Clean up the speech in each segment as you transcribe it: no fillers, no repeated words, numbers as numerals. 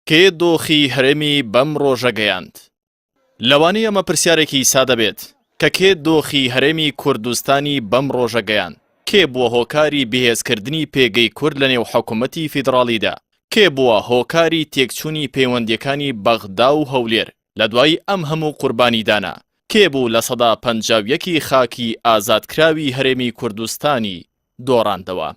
کێ دۆخی هەرێمی بەم ڕۆژە گەیاند؟ لەوانەیە ئەمە پرسیارێکی سادە بێت کە کێ دۆخی هەرێمی کوردستانی بەم ڕۆژە گەیاند؟ کێ بووە هۆکاری بەهێزکردنی پێگەی کورد لە نێو حکومەتی فیدڕاڵیدا؟ کێ بووە هۆکاری تێکچوونی پەیوەندییەکانی بەغدا و هەولێر لە دوای ئەم هەموو قوربانیدانە؟ کێ بوو 51% ی خاکی ئازادکراوی هەرێمی کوردستانی دۆڕاندەوە؟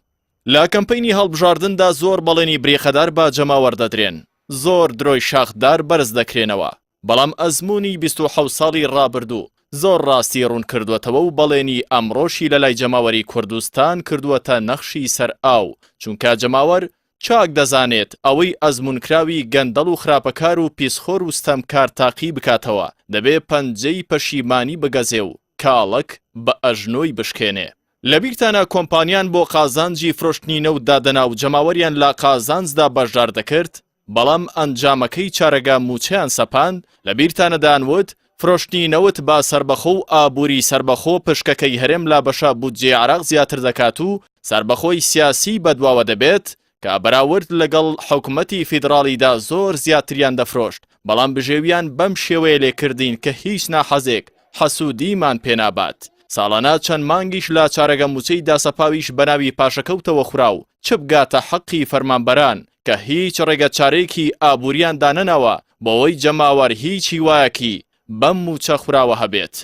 لە کەمپەینی هەڵبژاردندا زۆر بەڵێنی بریقەدار بە جەماوەر دەدرێن، زۆر درۆی شاخدار بەرز دەکرێنەوە، بەڵام ئەزموونی 27 ساڵی ڕابردوو زۆر ڕاستی ڕوون کردووەتەوە و بەڵێنی ئەمڕۆشی لەلای جەماوەری کوردستان کردووەتە نەخشی سەر ئاو، چونکە جەماوەر چاک دەزانێت ئەوەی ئەزموونکراوی گەندەڵ و خراپەکار و پیسخۆر و ستەمکار تاقی بکاتەوە، دەبێ پەنجەی پەشیمانی بگەزێ و کاڵەک بە ئەژنۆی بشکێنێ. لەبیرتانە کۆمپانیان بۆ قازانجی فرۆشتنی نەوت دادەنا و جەماوەریان لە قازانجدا بەشدار دەکرد، بەڵام ئەنجامەکەی چارەگە مووچەیان سەپاند، لەبیرتانە دەیانوت فرۆشتنی نەوت بە سەربەخۆ و ئابووری سەربەخۆ پشکەکەی هەرێم لە بەشە بودجەی عێراق زیاتر دەکات و سەربەخۆی سیاسی بەدواوە دەبێت، کە بەراورد لەگەڵ حکومەتی فیدڕاڵیدا زۆر زیاتریان دەفرۆشت، بەڵام بژێویان بەم شێوەیە لێکردین کە هیچ ناحەزێک حەسوودیمان پێنابات. ساڵانە چەند مانگیش لە چارەگە مووچەی داسەپاویش بەناوی پاشەکەوتەوە خورا و چ بگاتە حەقی فەرمانبەران کە هیچ ڕێگەچارەیەکی ئابووریان دانەناوە بۆوەی جەماوەر هیچ هیوایەکی بەم مووچە خوراوە هەبێت.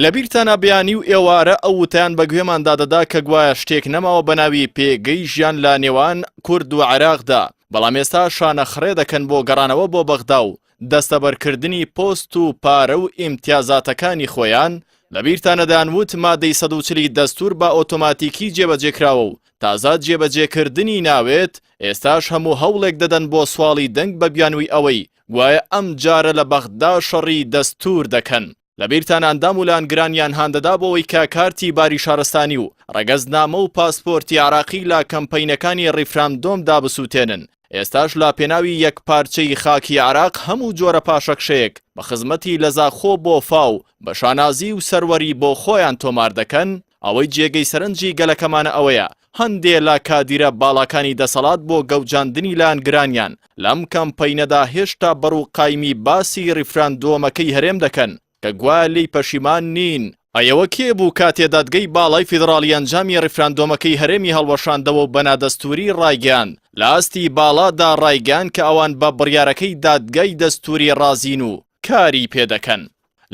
لەبیرتانە بەیانی و ئێوارە ئەو وتەیان بە گوێماندا دەدا کە گوایە شتێک نەماوە بە ناوی پێگەی ژیان لە نێوان کورد و عێراقدا، بەڵام ئێستا شانە خڕێ دەکەن بۆ گەڕانەوە بۆ بەغدا و دەستەبەرکردنی پۆست و پارە و ئیمتیازاتەکانی خۆیان، لەبیرتانە دەیانوت مادەی 140 ی دەستور بە ئۆتۆماتیکی جێبەجێکراوە و تازە جێبەجێکردنی ناوێت، ئێستاش هەموو هەوڵێک دەدەن بۆ سواڵی دەنگ بە بیانووی ئەوەی گوایە ئەمجارە لە بەغدا شەڕی دەستور دەکەن. لەبیرتانە ئەندام و لایەنگرانیان هاندەدا بۆ ئەوەی کە کارتی باری شارستانی و ڕەگەزنامە و پاسپۆرتی عێراقی لە کەمپەینەکانی ڕیفراندۆمدا بسووتێنن، ئێستاش لە پێناوی یەکپارچەیی خاکی عێراق هەموو جۆرە پاشەکشەیەک بە خزمەتی لە زاخۆ بۆ فاو بە شانازی و سەروەری بۆ خۆیان تۆمار دەکەن، ئەوەی جێگەی سەرنجی گەلەکەمانە ئەوەیە هەندێ لە کادیرە باڵاکانی دەسەڵات بۆ گەوجاندنی لایەنگرانیان لەم کەمپەینەدا هێشتا بەڕوو قایمی باسی ڕیفراندۆمەکەی هەرێم دەکەن کە گوایە لێی پەشیمان نین. ئەی ئەوە کێ بوو کاتێ دادگەی باڵای فیدڕاڵی ئەنجامی ڕیفراندۆمەکەی هەرێمی هەڵوەشاندەوە و بە نادەستووری ڕایگەیاند لە ئاستی باڵادا ڕایگەیاند کە ئەوان بە بڕیارەکەی دادگای دەستووری ڕازین و کاری پێدەکەن.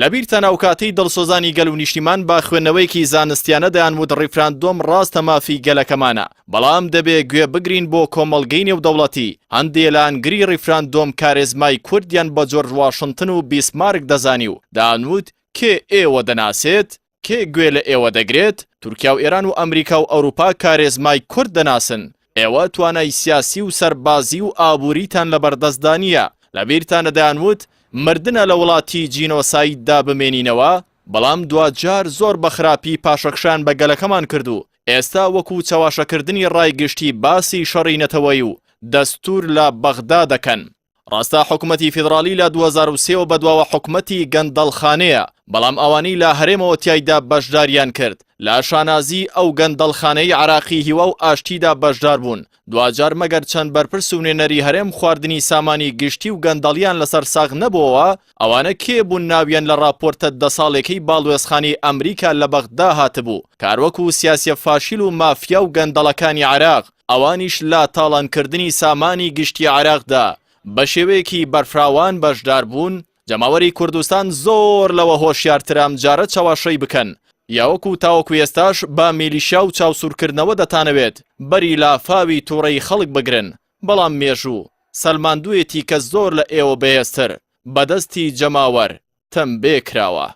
لەبیرتانە ئەوکاتەی دڵسۆزانی گەل و نیشتیمان بە خوێندنەوەیەکی زانستیانە دەیانوت ڕیفراندۆم ڕاستە مافی گەلەکەمانە بەڵام دەبێ گوێ بگرین بۆ کۆمەڵگەی نێودەوڵەتی، هەندێ لایەنگری ڕیفراندۆم کارێزمای کوردیان بە جۆرج واشنتن و بیسمارک دەزانی و دەیانوت کێ ئێوە دەناسێت؟ کێ گوێ لە ئێوە دەگرێت؟ تورکیا و ئێران و ئەمریکا و ئەوروپا کارێزمای کورد دەناسن. ئێوە توانای سیاسی و سەربازی و ئابووریتان لەبەردەستدا نییە. لەبیرتانە دەیانوت مردنە لە وڵاتی جینۆسایددا بمێنینەوە؟ بەڵام دواجار زۆر بە خراپی پاشەکشەیان بە گەلەکەمان کرد و ئێستا وەکو چەواشەکردنی ڕای گشتی باسی شەڕی نەتەوەیی و دەستوور لە بەغدا دەکەن. ڕاستە حکومەتی فیدڕاڵی لە 2003 ەوە بەدواوە حکومەتی گەندەڵخانەیە، بەڵام ئەوانەی لە هەرێمەوە تیایدا بەشداریان کرد لە شانازی ئەو گەندەڵخانەی عێراقی هیوا و ئاشتیدا بەشدار بوون، دواجار مەگەر چەند بەرپرس و نوێنەری هەرێم خواردنی سامانی گشتی و گەندەڵیان لەسەر ساغ نەبۆوە، ئەوانە کێ بوون ناویان لە ڕاپۆرتە دە ساڵێکەی باڵوێزخانەی ئەمریکا لە بەغدا هاتبوو، کە هەروەکو سیاسیە فاشیل و مافیا و گەندەڵەکانی عێراق، ئەوانیش لە تاڵانکردنی سامانی گشتی عێراقدا بە شێوەیەکی بەرفراوان بەشدار بوون، جەماوەری کوردستان زۆر لەوە هۆشیارترە ئەمجارە چەواشەی بکەن، یاوەکو تاوەکو ئێستاش بە میلیشیا و چاوسوورکردنەوە دەتانەوێت بەری لافاوی توڕەی خەڵک بگرن، بەڵام مێژوو سەلماندوویەتی کە زۆر لە ئێوە بەهێزتر بەدەستی جەماوەر تەمبێ کراوە.